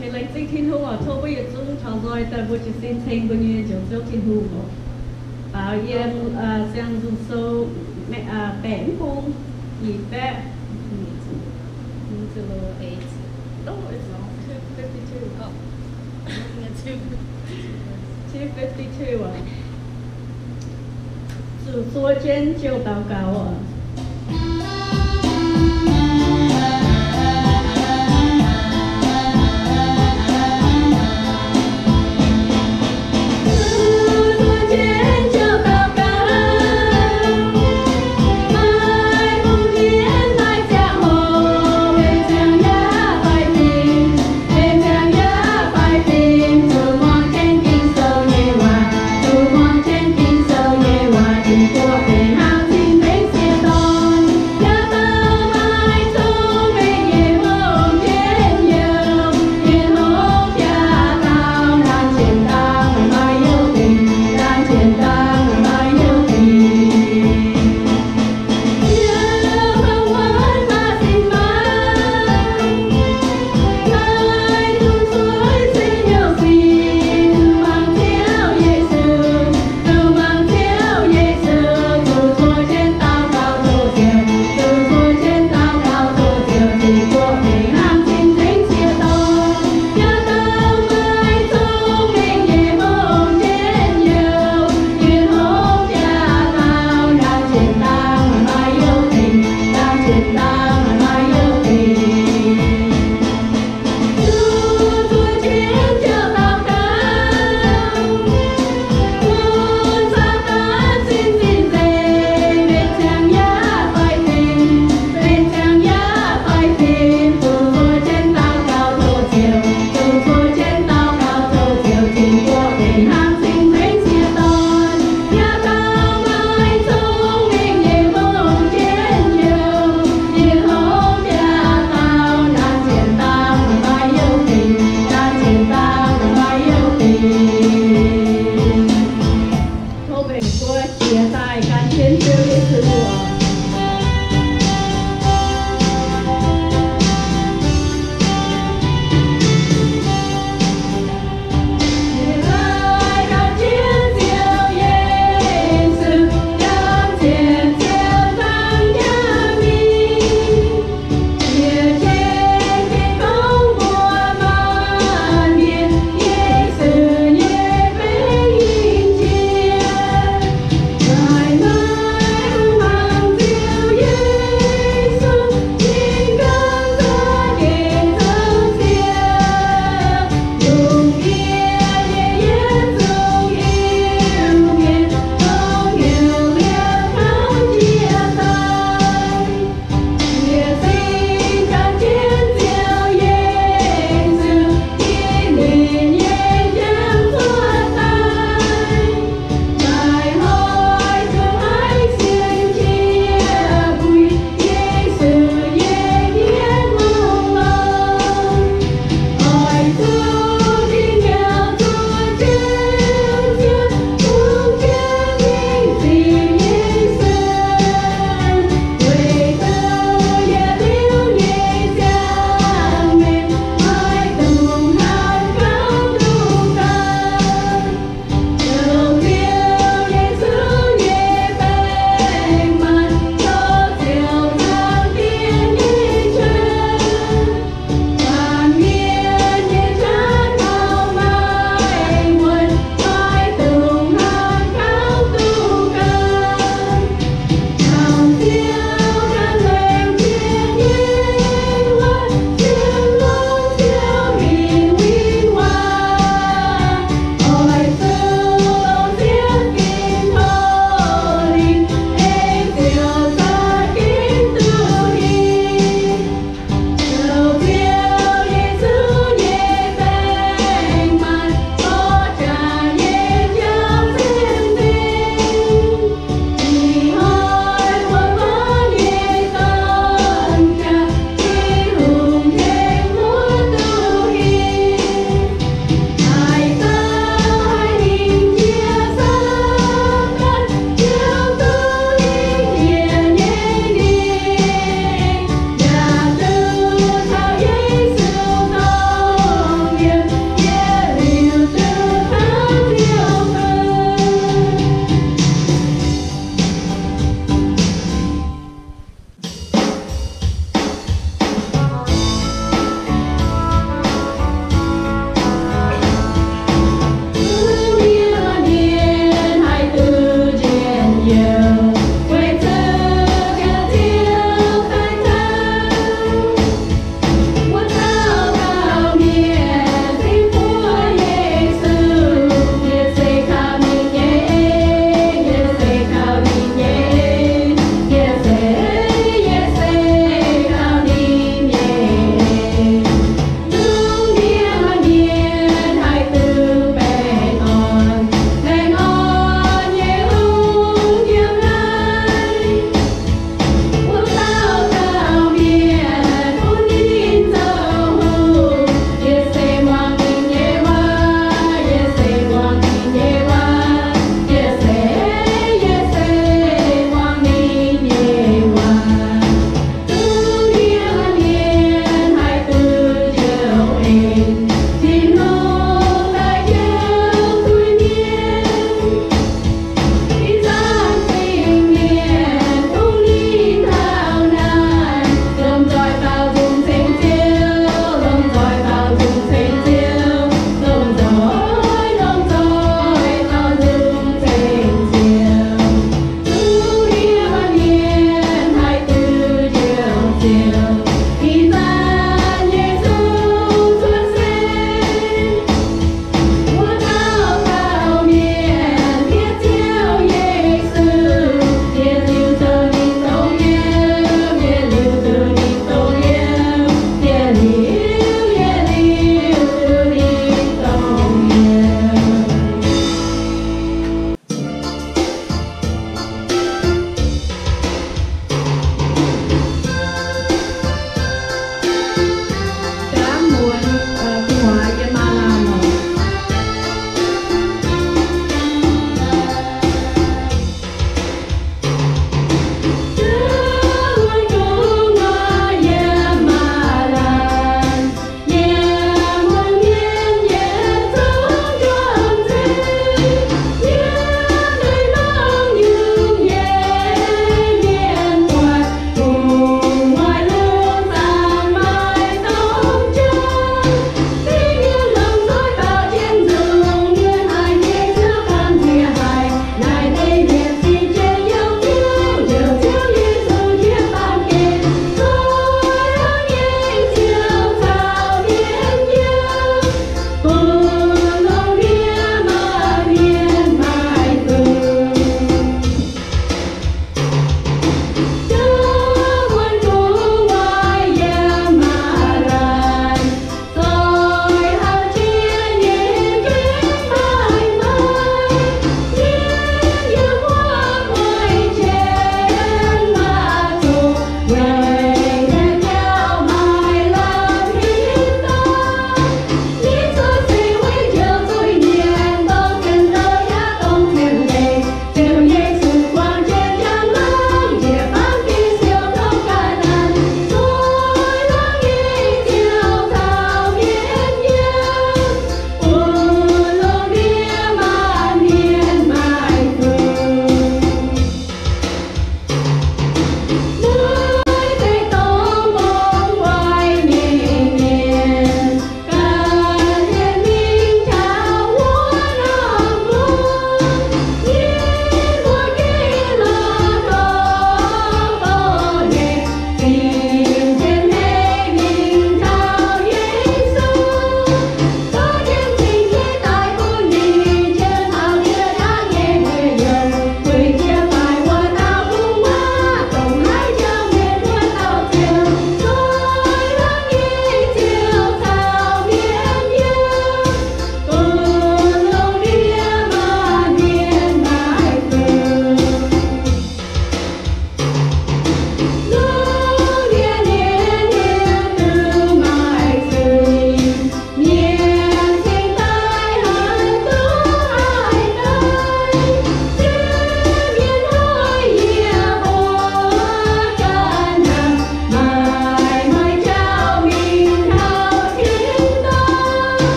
Laengz zingh Tin-Hungh oc, tov mbuo yietc zungv taux nzoih daaih mbuo jiez sin ceng mbuo nyei Njoux Ziouv Tin-Hungh oc. Baaux yiem Siang-Nzung Sou baeqc mv bung nyic baeqv, two fifty-two. Zuqc zuov jienv jiu daux gaux oc.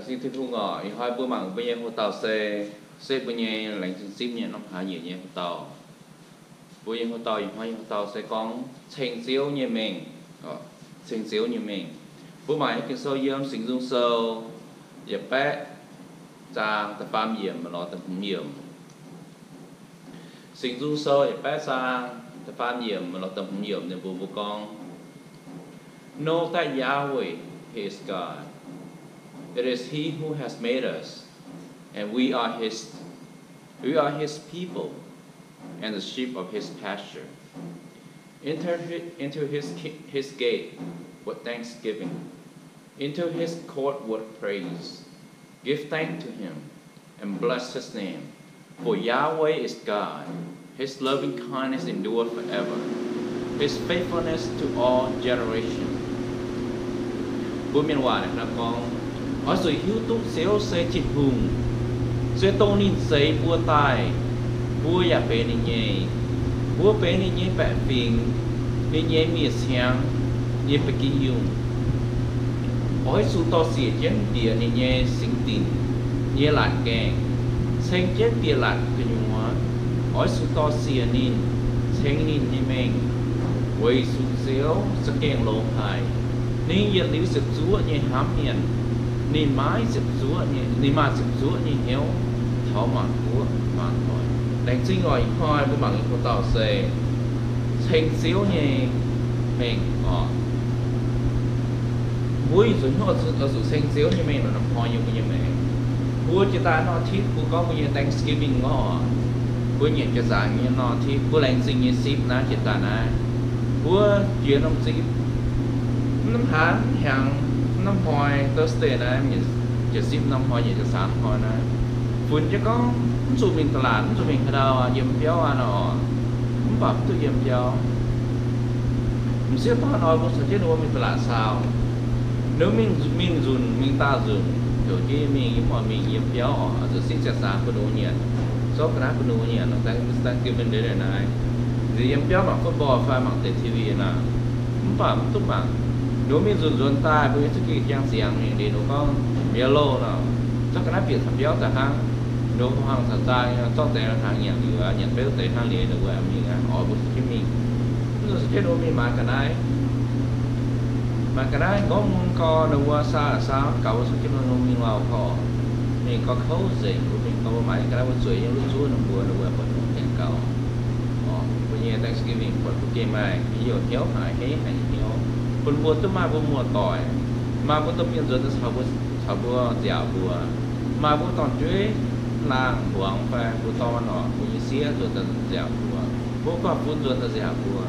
Laengz zingh Tin-Hungh oc. Ih hnoi mbuo mangc mbuo nyei hoc-dauh se, se mbuo nyei laengz zingh zipv nyei norm hlaax nyieqc nyei hoc-dauh. Mbuo nyei hoc-dauh ih hnoi nyei hoc-dauh se gorngv ceng Ziouv nyei mengh. Ceng Ziouv nyei mengh. Mbuo mangc nyei Ging-Sou yiem Singx Nzung Sou yietc baeqv zaang da'faam yiemc lorz da'hmz yiemc. Singx Nzung Sou yietc baeqv zaang da'faam yiemc lorz da'hmz yiemc ninh mbuo, mbuo gorngv, Know that Yahweh, He is God. It is He who has made us, and we are His, we are His people, and the sheep of His pasture. Enter hi-, into his ki-, his gate with thanksgiving, into his court with praise. Give thanks to him and bless his name. For Yahweh is God. His loving kindness endure forever. His faithfulness to all generation. Mbuo mienh waac naaiv gorngv, oix zuqc hiuv duqv Ziouv se Tin-Hungh, se dongh ninh zeix mbuo daaih, mbuo yaac benx ninh nyei. Mbuo benx ninh nyei baeqc fingx, ninh nyei miev ciangv, nyei ba'gi yungh. Oix zuqc dorh siec jienv bieqc ninh nyei singx dinc nyei laatc gaengh, ceng jienv bieqc laatc gu'nyuoz. Oix zuqc dorh siec ninh, ceng ninh nyei mengh, weic zuqc Ziouv za'gengh longx haic. Ninh yietc liuz ziepc zuoqv nyei hnamv mienh. Ninh maiv ziepc zuoqv nyei, ninh maaih ziepc zuoqv nyei hnyouv taux maanc guoqv maanc doic. Laengz zingh oc. Ih hnoi mbuo mangc nyei hoc-dauh se ceng Ziouv nyei mengh oc. Mbuo ih zuqc hnyouv oix zuqc ceng Ziouv nyei mengh nor, norm hnoi yiem mbuo nyei maengc. Mbuo jiex daaih norm titv mbuo gorngv mbuo nyei Thanksgiving ngorc, mbuo nyietc jiex zaangc nyei norm titv, mbuo laengz zingh nyei sipv naaiv jiex daaih naaiv. Mbuo jiex norm zipv, mv hnangv hnyangx, norm hnoi Thursday naaiv, jiex sipv norm hnoi, nyietc jiex zaangc hnoi naaiv, funx jienv gorngv mv zuqc mingh da'laatc, mv zuqc mingh haaix ndau, yiem biauv aqv nor. Mv baac mv duqv yiem biauv. M'sieqv dorn oix mbuo caux jienv ninh mbuo mingh da'laatc saau. Ninh mbuo mingh, mingh nzunc, mingh daauh nzunc, heuc jienv mingh, yie mv oix mingh yiem biauv oc. Zuqc sipv ziepc zaangc bun ninh mbuo nyienc, zorqv ga'naaiv bun ninh mbuo nyienc, Thanksgiving Day naaiv. Nziex yiem biauv mangc football fai mangc deix T V naaic. Mv baac mv duqv mangc. Ninh mbuo mingh nzunc nzuonx daaih, mbuo nyei za'gengh jang ziangx mingh liuz, ninh mbuo gorngv miev louh nor, zorqv ga'naaiv bieqc taux biauv daaih hnangv. Ninh mbuo hmuangx taux zaang, zorqv deix hnaangx nyanc liuz, nyanc beuv deix hnangv liuz, ninh mbuo mingh aqv. Oix mbuo caux jienv mingh. Mv zuqc caux jienv ninh mbuo mingh maaiz ga'naaiv. Maaiz ga'naaiv nqorngv mun gau, ninh mbuo saa saa gaux, mbuo caux jienv ninh mbuo mingh lauh gau. Mingh gau kouv nzengc, mbuo mingh gau, mbuo maaiz ga'naaiv, mbuo zueiz nyei, mbuo zuov ninh mbuo, ninh mbuo buatc mbuo gengh gaux. Mbuo nyei Thanksgiving buatc mbuo gengh maaih hnyouv, hnyouv haic, haiz hnyouv, bun mbuo duqv maaih mbuo muoz-doic, maaih mbuo domh mienh nzuonx daaih caux mbuo, caux mbuo nziaauc mbuo, maaih mbuo dorn-jueiv, laangh muangx fai mbuo dorn orqc, mbuo nyei sieqv nzuonx daaih nziaauc mbuo, mbuo gorn-fun nzuonx daaih nziaauc mbuo.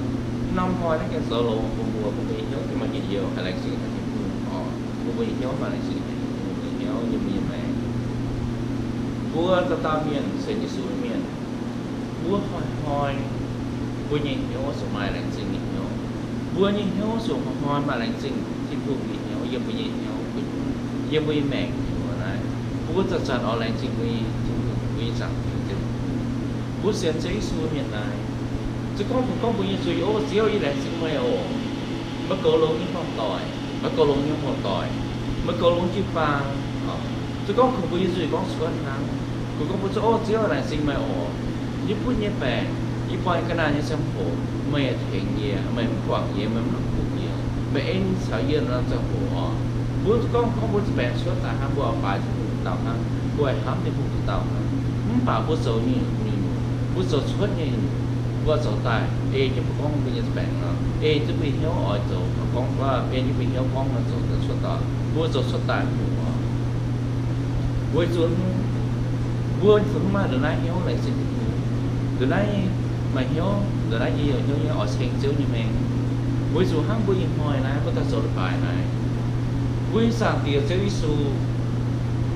Norm hnoi naaiv gengh zoux longx bun mbuo, bun mbuo nyei hnyouv gengh maaih njien-youh, haih laengz zingh taux Tin-Hungh orqc. Bun mbuo nyei hnyouv maaih laengz zingh taux Tin-Hungh, nyei hnyouv yiem mbuo nyei maengc. Mbuo dauh dauh mienh sienx Yesu mienh, mbuo hnoi-hnoi mbuo nyei hnyouv zuqc maaih laengz zingh nyei hnyouv. Mbuo nyei hnyouv zuqc hnoi-hnoi maaih laengz zingh Tin-Hungh nyei hnyouv yiem mbuo nyei hnyouv, yiem mbuo nyei maengc nyei wuov naaiv. Mbuo zanc-zanc oix laengz zingh mbuo nyei Tin-Hungh, mbuo nyei Zaangc Diex Ziouv. Mbuo sienx Ziouv Yesu mienh naaiv, se gorngv mbuo gorngv mbuo nyei zuiz, O Ziouv, yie laengz zingh meih oc. Meih goux longx nyei hmuangv-doic, meih goux longx nyei hmuangv-doic, meih goux longx jiu-baang. Se gorngv kungx mbuo nyei nzuih gorngv cuotv hnangv, kungx gorngv mbuo zuqc, O Ziouv, laengz zingh meih oc. Yie butv nyei baengc, yie buangh ga'naaiv nyei ziangh hoc, meih tengx yie, meih mv guangc yie, meih mv la'kuqv yie, meih en caux yie norm ziangh hoc oc. Mbuo zuqc gorngv, gorngv mbuo nyei baengc cuotv daaih hnangv, mbuo oix baaix Tin-Hungh dauh hnangv, mbuo oix hnamv Tin-Hungh dauh hnangv. Mv baac mbuo zoux nyungc-nyungc, mbuo zoux cuotv nyei nyungc, mbuo zoux daaih ei jienv mbuo gorngv mbuo nyei baengc nor, ei jienv mbuo nyei hnyouv oix zoux, gorngv, ei jienv mbuo nyei hnyouv gorngv nor zoux daaih cuotv daaih, mbuo zoux cuotv daaih oc. Weic zuqc mbuo funx maaih ndongc naaiv hnyouv laengz zingh Tin-Hungh, ndongc naaiv maaih hnyouv, ndongc naaiv nyei hnyouv nyei oix ceng Ziouv nyei maengc. Weic zuqc hnangv mbuo ih hnoi naaiv, mbuo daaih zoux leiz-baaix naaiv, mbuo nyei Zaangc Diex Ziouv Yesu,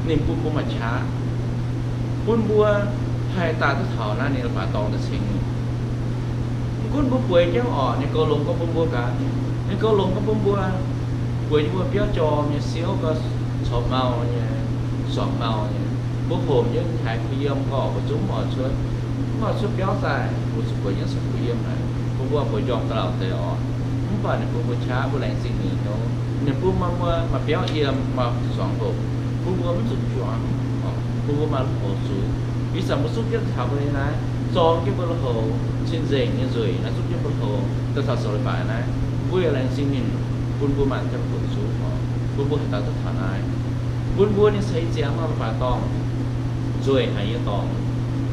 ninh bun mbuo maaih qaqv, bun mbuo haih daaih duqv taux naaiv ninh leiz-baaix dorngx daaih ceng. Mv gunv mbuo bueix jienv orqc, ninh goux longx gorngv bun mbuo gaax. Ninh goux longx gorngv bun mbuo bueix jienv mbuo biauv jorm nyei, siouv gau, corc mau nyei, suangx mau nyei. Mbuo homc jienv haiz kuh yiem gau, mbuo zungv mv oix cuotv, mv oix cuotv biauv daaih, mbuo zuqc bueix jienv cuotv kuh yiem naaic, bun mbuo bueix jorm ga'lauh deix orqc. Mv baac ninh bun mbuo qaqv, mbuo laengz zingh ninh hnyouv. Ninh bun mbuo maaih biauv yiem, maaih suangx hoc. bun mbuo mv zuqc juangc, bun mbuo maaih lui-houx zuqc. Ih zanc mbuo zungv jienv taux mbuo nyei naaiv, zorng jienv mbuo lui-houx, cing-nzengc nyei nzueic naaiv zungv jienv mbuo lui-houx, daaih taux zoux leiz-baaix naaiv, mbuo yaac laengz zingh ninh bun mbuo maaih ziangh hoc zuqc, bun mbuo haih daaih duqv taux naaiv, bun mbuo ninh ceix ziangx nor leiz-baaix dorngh, nzueic haic nyei dorngx,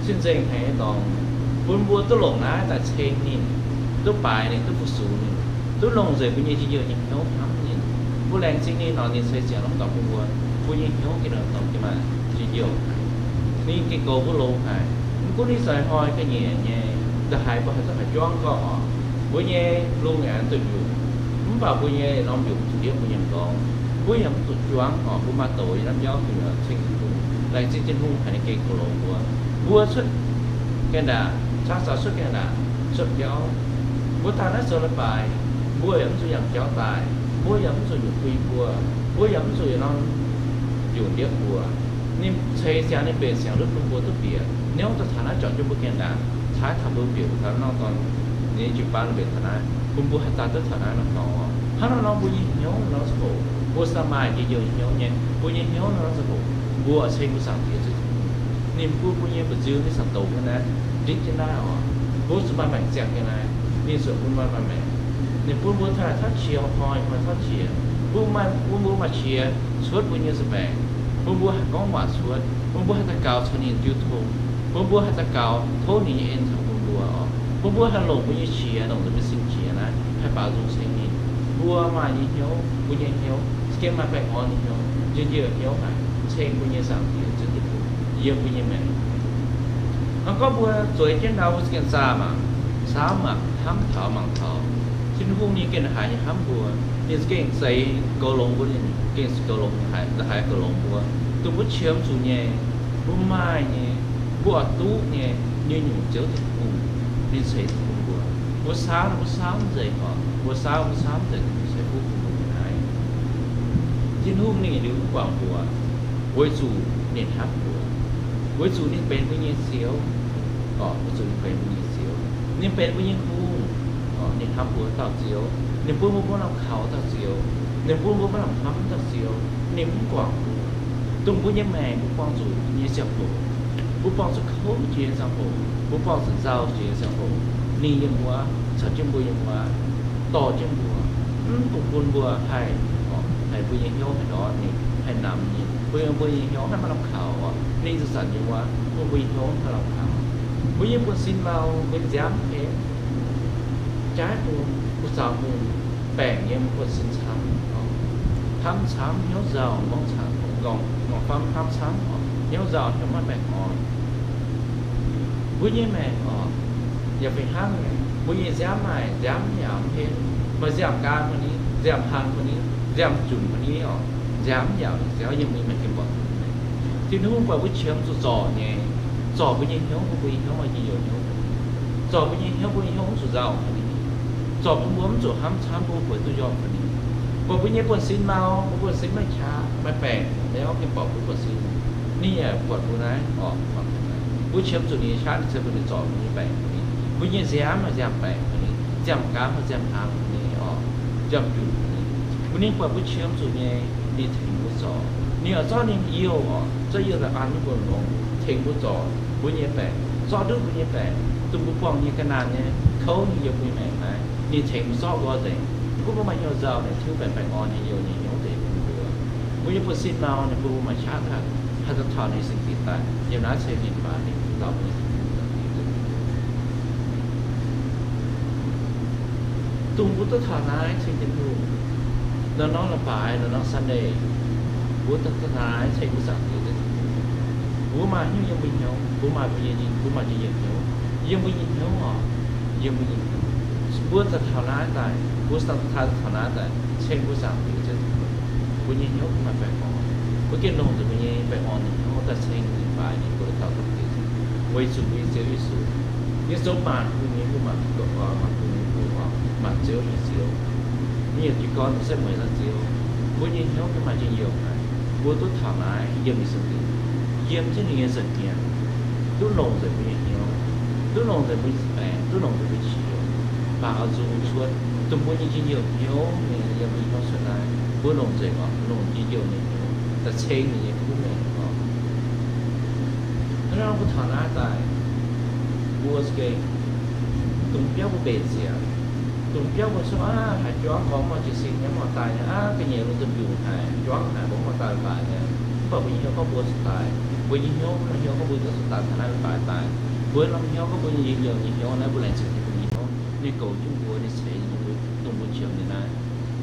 cing-nzengc haic nyei dorngx, bun mbuo duqv longc naaiv daaih ceng ninh, duqv baaix ninh, duqv fu-sux ninh, duqv longc nzengc mbuo nyei njien-youh nyei hnyouv hnamv ninh. Mbuo laengz zingh ninh nor, ninh ceix ziangx longc dorngx bun mbuo, mbuo nyei hnyouv gengh longc dorngx gengh maaih njien-youh haic. Ninh gengh goux mbuo longx haic. Mv gunv ih zanc hnoi ga'nyiec nyei, ndongc haaix mbuo haih duqv haaix juangv gorngv oc, mbuo nyei lungh aengx duqv mbiungc, mv baac mbuo nyei norm mbiungc zuqc ndiev mbuo nyei m'nqorngv. Mbuo yaac mv zuqc juangv oc, mbuo maaih douz yiem naaiv mbiauv, Tin-Hungh ceng Tin-Hungh, laengz zingh Tin-Hungh haic, ninh gengh goux longx mbuo. Mbuo cuotv gaengh ndaangc, cangv zaux cuotv gaengh ndaangc, cuotv mbiauv, mbuo daaih naaiv zoux leiz-baaix, mbuo yaac mv zuqc yangh jauv daaih, mbuo yaac mv zuqc nyungc bui mbuo, mbuo yaac mv zuqc yietc norm mbiungc ndiev mbuo. Ninh ceix ziangx ninh mbenc siangx ndutv bun mbuo duqv bieqc niouv daaih taux naaiv, juangc jienv mbuo gaengh ndaangc, caaix taux mbuo mbiungc taux norm dorn, ninh jiu-baang mbenc taux naaiv, bun mbuo haih daaih duqv taux naaiv norm dorngx oc. Hnangv naaiv nor mbuo nyei hnyouv nor ziangh hoc mbuo sa maaih njien-youh hnyouv nyei, mbuo nyei hnyouv nor ziangh hoc mbuo ceng mbuo Zaangc Diex Ziouv Tin-Hungh. Ninh bun mbuo nyei mba'nziu nyei saangc doz wuov naaiv nditv jienv naaiv oc. Mbuo zuqc maaih maengc ziangh jienv naaiv, ninh zuqc bun maaih maengc. Ninh bun mbuo taux tauv qiex hnoi, hnoi tauv qiex, bun maaih, bun mbuo maaih qiex cuotv mbuo nyei nza'maengc, bun mbuo haih gorngv waac cuotv, bun mbuo haih daux gaux caux ninh jiu tong, bun mbuo haih daux gaux tov ninh nyei en caux bun mbuo oc. Bun mbuo haih longc mbuo nyei qiex, longc nzengc mbuo sin qiex naaiv haih baaux nzung ceng ninh. Mbuo maaih nyei hnyouv, mbuo nyei hnyouv gengh maaih baengh orn nyei hnyouv, njien-youh hnyouv haic, ceng mbuo nyei Zaangc Diex Ziouv Tin-Hungh yiem mbuo nyei maengc. Hnangv gorngv mbuo zueiz jienv ndau, mbuo za'gengh zaah mangc, saauv mangc, hnamv taux mangc taux, Tin-Hungh ninh gengh haiz nyei hnamv mbuo. Ninh za'gengh zeix goux longx mbuo, ninh gengh goux longx haiz, haiz goux longx mbuo, dongh mbuo qiemx zuqc nyei, mbuo maaih nyei, mbuo oix duqv nyei, nyungc-nyungc Ziouv Tin-Hungh ninh ceix bun mbuo. Mbuo saauv, mbuo saauv mv nzengc oc. Mbuo saauv, mbuo saauv mv nzengc, ceix fuqv bun mbuo nyei naaiv. Tin-Hungh ninh liuz mv guangc mbuo, weic zuqc ninh hnamv mbuo, weic zuqc ninh benx mbuo nyei Ziouv oc. Weic zuqc ninh benx mbuo nyei Ziouv, ninh benx mbuo nyei Hungh oc. Ninh hnamv mbuo dauh Ziouv, ninh bun mbuo maiv lamh kaux dauh Ziouv, ninh bun mbuo maiv lamh hnamv dauh Ziouv. Ninh mv guangc mbuo, dongh mbuo nyei maengc mbuo buangh zuqc nyei ziangh hoc, mbuo buangh zuqc kouv jiex nyei ziangh hoc, mbuo buangh zuqc nzauh jiex nyei ziangh hoc, ninh yiem wuov, caux jienv mbuo yiem wuov, dorh jienv mbuo, mv dungx bun mbuo haih, haih mbuo nyei hnyouv haih ndortv ninh, haih namx ninh, bun mbuo nyei hnyouv haih maiv lamh kaux oc. Ninh zanc-zanc yiem wuov bun mbuo nyei hnyouv haih lamh kaux. Mbuo nyei buonv-sin mau, mbuo nziaamv henv, jaaix bung, mbuo zaux bung, baengc yiem buonv-sin camv, hnamv camv, hnyouv nzauh, gorngv, gorngv famv hnamv camv, hnyouv nzauh, hnyouv maiv baengh orn. Mbuo nyei maengc oc, yaac fih hnangv nyei. Mbuo nyei nziaamv maaih nziaamv yaac mv henv, maaih nziaamv gaam haic ni, nziaamv hlang haic ni, nziaamv junc haic ni oc. Nziaamv yaac, nziaamv yiem mbuo nyei maengc gengh buatc. Tin-Hungh buatc mbuo qiemx zuqc zorc nyei, zorc mbuo nyei hnyouv, bun mbuo nyei hnyouv maaih njien-youh hnyouv, zorc mbuo nyei hnyouv, bun mbuo nyei hnyouv mv zuqc nzauh haic ni, zorc bun mbuo mv zuqc hnamv camv, bun mbuo bueix duqv njormh haic ni. Buatc mbuo nyei buonv-sin mau, mbuo buonv-sin maiv qaqv, maiv baengc, Ziouv gengh buatc mbuo buonv-sin. Ninh yaac buatc mbuo naaiv oc, buatc mbuo naaiv. Mbuo qiemx zuqc ninh nyei qaqv, ninh ceix bun ninh zorc mbuo nyei baengc haic ni. Mbuo nyei nziaamv maaih nziaamv baengc haic ni, nziaamv gaam maaih nziaamv hlang haic ni oc, nziaamv junc haic ni. Mbuo, ninh buatc mbuo qiemx zuqc nyei, ninh tengx mbuo zorc. Ninh oix zorqv ninh youh oc, zorqv youh daaih an mbuo longx, tengx mbuo zorc mbuo nyei baengc, zorqv nduqv mbuo nyei baengc, dongh mbuo buangh nyei ga'naanh nyei, kouv nyei yiem mbuo nyei maengc naaiv, ninh tengx mbuo zorqv nqoi nzengc. Ninh bun mbuo maaih hnyouv nzauh, ninh tiuv baengc baengh orn nyei youh nyei hnyouv deix bun mbuo. Mbuo nyei buonv-sin mau, ninh bun mbuo maaih qaqv daaih, haih duqv taux ninh nyei singx dinc daaih, yiem naaiv ceng ninh baac ninh dauh mbuo nyei singx dinc. Dongh mbuo duqv taux naaiv ceng Tin-Hungh, norm-norm leiz-baaix, norm-norm Sunday, mbuo duqv taux naaiv ceng mbuo Zaangc Diex. Mbuo maaih hnyouv yiem mbuo hnyouv, mbuo maaih mbuo nyei, mbuo maaih njien-youh hnyouv yiem mbuo nyei hnyouv oc, yiem mbuo nyei hnyouv. Mbuo duqv taux naaiv daaih, mbuo duqv taux naaiv daaih ceng mbuo Zaangc Diex. Mbuo nyei hnyouv maaih baengh orn, mbuo gengh longc nzengc mbuo nyei baengh orn nyei hnyouv daaih ceng ninh, baaix ninh, mbuo duqv taux Zaangc Diex. Weic zuqc mbuo nyei Ziouv Yesu, ninh zoux maanc hungh nyei hungh, maanc, maanc hungh nyei hungh oc, maanc ziouv nyei Ziouv. Mbuo nyei jiu-gorn se mueiz nyei Ziouv. Mbuo nyei hnyouv gengh maaih njien-youh haic. Mbuo duqv taux naaiv yiem ninh singx dinc, yiem jienv ninh nyei nza'hmien, duqv longc nzengc mbuo nyei hnyouv, duqv longc nzengc mbuo nyei baengc, duqv longc nzengc mbuo nyei qiex, baac oix nzung cuotv dongh mbuo nyei njien-youh hnyouv, ninh yiem mbuo nyei hnyouv cuotv naaiv, mbuo longc nzengc oc, longc njien-youh nyei hnyouv. daaih ceng ninh nyei kuv mengh oc. Hnangv naaiv mbuo taux naaiv daaih, mbuo za'gengh dongh biauv mbuo mbenc nzengc, dongh biauv mbuo cuotv aqv, haaix juangv gorngv maaih jiez sin nyei, mv baac daaih aqv, ga'nyiec lungh duih mbiungc haic, juangv haic, mbuo mv baac daaih leiz-baaix nyei, mv baac mbuo nyei hnyouv gorngv mbuo zuqc daaih, mbuo nyei hnyouv, hnyouv gorngv mbuo zuqc daaih taux naaiv leiz-baaix daaih. Mbuo norm hnyouv gorngv mbuo nyei njien-youh nyei hnyouv naaiv, mbuo laengz zingh Tin-Hungh nyei hnyouv, ninh goux jienv mbuo, ninh ceix jienv mbuo, dongh mbuo qiemx nyei naaiv,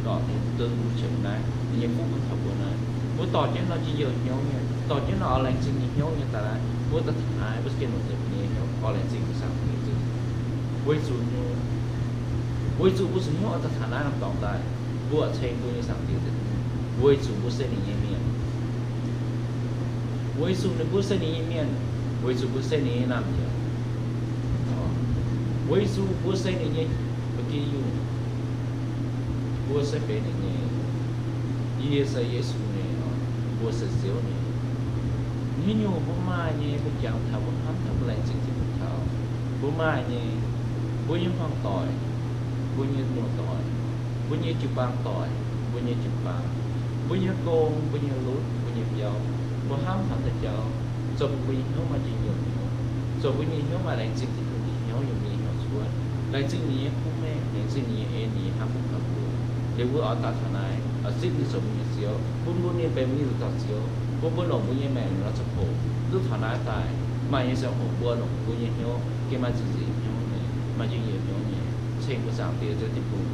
dongh mbuo qiemx naaiv, ninh nyei fuqv bun taux mbuo naaiv. Mbuo dorh jienv norm njien-youh hnyouv nyei, dorh jienv norm oix laengz zingh nyei hnyouv nyei daaih naaiv, mbuo daaih taux naaiv, mbuo za'gengh longc nzengc mbuo nyei hnyouv oix laengz zingh mbuo Zaangc Diex. Weic zuqc, weic zuqc mbuo zuqc hnyouv oix daaih taux naaiv norm dorngx daaih, mbuo oix ceng mbuo nyei Zaangc Diex, weic zuqc mbuo se ninh nyei mienh. Weic zuqc ninh, mbuo se ninh nyei mienh, weic zuqc mbuo se ninh nyei naamh nyouz, weic zuqc mbuo se ninh nyei ba'gi yungh, mbuo se benx ninh nyei. Yie se Yesu nyei, mbuo se Ziouv nyei. Haaix nyungc mbuo maaih nyei, mbuo jangx taux, mbuo hnamv taux, mbuo laengz zingh Tin-Hungh taux, mbuo maaih nyei, mbuo nyei hmuangv doic, mbuo nyei muoz-doic, mbuo nyei jiu-baang doic, mbuo nyei jiu-baang, mbuo nyei gong, mbuo nyei lutv, mbuo nyei biauv, mbuo hnamv taux deix jauv, zoux bun mbuo nyei hnyouv maaih njien-youh hnyouv, zoux bun mbuo nyei hnyouv maaih laengz zingh Tin-Hungh nyei hnyouv yiem mbuo nyei hnyouv cuotv, laengz zingh ninh nyei kuv mengh, laengz zingh ninh nyei en, ninh nyei hnamv bun taux mbuo. Liuz mbuo oix daaih taux naaiv, oix zipv ninh zoux mbuo nyei Ziouv, bun mbuo mienh benx mbuo nyei nzuih dauh Ziouv, bun mbuo longc mbuo nyei maengc nor ziangh hoc duqv taux naaiv daaih. Maaih nyei ziangh hoc mbuo longc mbuo nyei hnyouv gengh maaih zinh nzengc hnyouv nyei, maaih njien-youh hnyouv nyei, ceng mbuo Zaangc Diex Ziouv Tin-Hungh.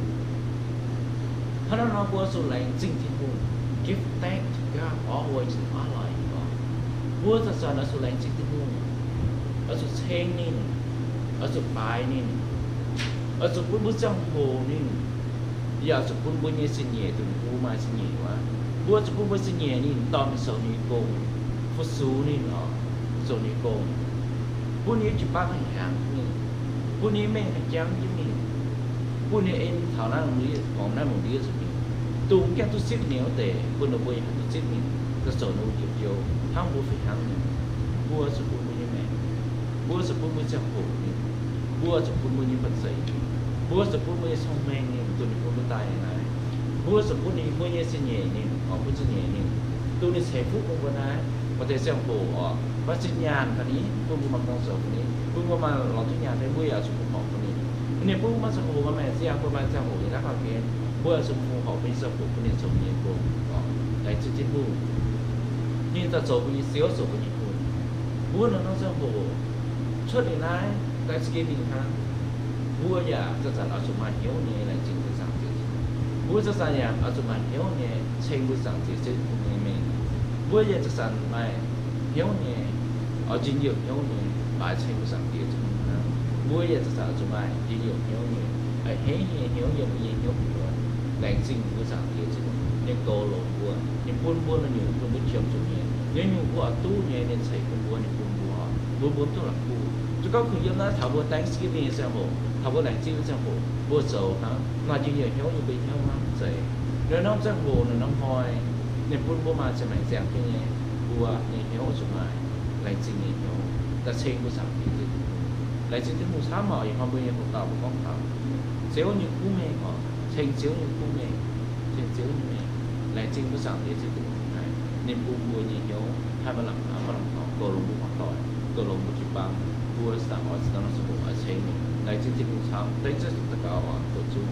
Hnangv naaiv nor mbuo zuqc laengz zingh Tin-Hungh, give thanks to God always in our life oc. Mbuo zanc-zanc oix zuqc laengz zingh Tin-Hungh, oix zuqc ceng ninh, oix zuqc baaix ninh, oix zuqc bun mbuo ziangh hoc ninh, yaac oix zuqc bun mbuo nyei zingh nyeic, dongh ninh bun mbuo maaih zingh nyeic wuov. Mbuo zuqc bun mbuo zingh nyeic ninh dorh mingh zoux ninh nyei gong, fu-sux ninh oc, zoux ninh nyei gong, bun ninh nyei jiu-baang haih hnyangx jienv mingh, bun ninh nyei mengh haih jangv jienv mingh, bun ninh nyei en taux naaiv lungh ndiev, gormx naaiv lungh ndiev zuqc mingh, dongh mv gaengh duqv zipv ninh wuov deix, bun ninh mbuo yaac haih duqv zipv mingh, daaih zoux ninh mbuo njoux hnyouv, hnangv mbuo fih hnangv nyei. Mbuo zuqc bun mbuo nyei maengc, mbuo zuqc bun mbuo ziangh hoc ninh, mbuo zuqc bun mbuo nyei ba'zeic ninh, mbuo zuqc bun mbuo nyei cong-mengh ninh, dongh ninh bun mbuo daaih nyei naaiv. Mbuo zuqc bun ninh mbuo nyei zingh nyeic ninh, oix bun zingh nyeic ninh, dongh ninh ceix fuqv bun mbuo naaiv. Maaih deix ziangh hoc oc, maaih zinh nyaanh gaax ninh, bun mbuo maaih gong zoux bun ninh, bun mbuo maaih lorz duqv nyaanh, mbuo yaac zuqc bun horpc bun ninh. Ninh bun mbuo maaih ziangh hoc, maaih maengc ziangh, mbuo maaih ziangh hoc yiem naaiv baamh gen, mbuo zuqc bun horpc bun ninh, ziangh hoc bun ninh zoux ninh nyei gong oc. Laengz zingh Tin-Hungh, ninh daaih zoux mbuo nyei Ziouv, zoux mbuo nyei Hungh. Mbuo naaiv norm ziangh hoc cuotv liuz naaiv Thanksgiving hnangv, mbuo yaac zanc-zanc oix zuqc maaih hnyouv nyei laengz zingh mbuo Zaangc Diex. Mbuo zanc-zanc yaac oix zuqc maaih hnyouv nyei ceng mbuo Zaangc Diex Ziouv Tin-Hungh nyei mengh. Mbuo yaac zanc-zanc maaih hnyouv nyei, oix njien-youh hnyouv nyei baaix ceng mbuo Zaangc Diex Tin-Hungh hnangv. Mbuo yaac zanc-zanc oix zuqc maaih njien-youh hnyouv nyei, a'hneiv nyei hnyouv yiem mbuo nyei hnyouv gu'nyuoz laengz zingh mbuo Zaangc Diex Tin-Hungh nyei goux longx mbuo, ninh bun mbuo naaiv nyungc dongh mbuo qiemx zuqc nyei. Naaiv nyungc mbuo oix duqv nyei, ninh ceix bun mbuo, ninh bun mbuo, mbuo mbuo duqv la'kuh. Zuqc gorngv kungx yiem naaiv taux mbuo Thanksgiving nyei ziangh hoc, taux mbuo laengz zingh nyei ziangh hoc, mbuo zoux hnangv, maaih njien-youh hnyouv yiem mbuo nyei hnyouv hnangv zeiz. Naaiv norm ziangh hoc, naaiv norm hnoi, ninh bun mbuo maaih ziangh maengc ziangh jienv nyei, mbuo nyei hnyouv oix zuqc maaih laengz zingh nyei hnyouv daaih ceng mbuo Zaangc Diex Ziouv Tin-Hungh. Laengz zingh Tin-Hungh camv oc. Ih hnoi mbuo nyei hoc dauh mbuo gorngv taux Ziouv nyei kuv mengh oc, ceng Ziouv nyei kuv mengh, ceng Ziouv nyei mengh. Laengz zingh mbuo Zaangc Diex Ziouv Tin-Hungh haic, ninh bun mbuo nyei hnyouv haih maaih lamh hnamv, maaih lamh taux, goux longx mbuo hmuangv doic, goux longx mbuo jiu-baang, mbuo za'gengh oix zuqc daaih nor ziangh hoc oix ceng ninh. Laengz zingh Tin-Hungh camv. Dengv Ziouv Yesu daux gaux oc. Doqc zungv.